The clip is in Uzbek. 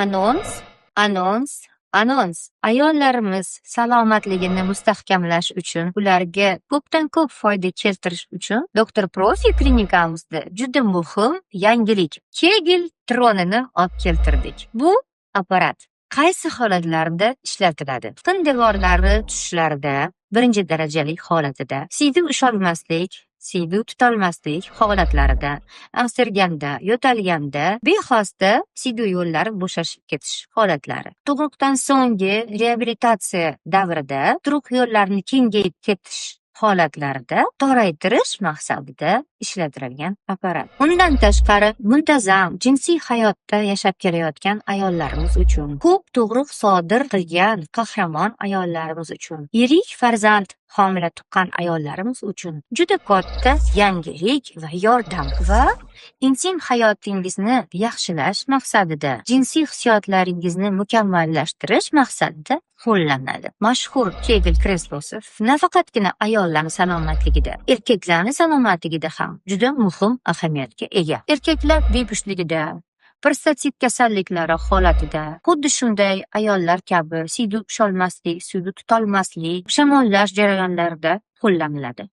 Anons, anons, anons. Ayollarimiz salomatligini mustahkamlash uchun, ularga ko'pdan ko'p foyda keltirish uchun Doktor Profi klinikamizda juda muhim yangilik – Kegel tronini olib keltirdik. Bu apparat qaysi holatlarda ishlatiladi? Tiqin devorlari tushishlarida, birinchi darajali holatida, siydik usholmaslik, siydik tutolmaslik holatlarida, aksirganda, yo'talganda bexosda siydik yo'llari bo'shashib ketish holatlari, tug'ruqdan so'nggi reabilitatsiya davrida tug'ruq yo'llarini kengayib ketish holatlarida toraytirish maqsadida ishlatilgan apparat. Undan tashqari, muntazam jinsiy hayotda yashab kelayotgan ayollarimiz uchun, ko'p tug'ruq sodir qilgan qahramon ayollarimiz uchun, yirik farzand homila tuqqan ayollarimiz uchun juda katta yangilik va yordam va intim hayotingizni yaxshilash maqsadida, jinsiy hissiyotlaringizni mukammallashtirish maqsadida qo'llanadi. Mashhur Kegel kreslosi nafaqatgina ayollarning salomatligida, erkaklarning salomatligida ham juda muhim ahamiyatga ega. Erkaklar bepushtligida, prostatit kasalliklari holatida, xuddi shunday ayollar kabi siydik usholmaslik, siydik tutolmaslik, shamollash jarayonlarida qo'llaniladi.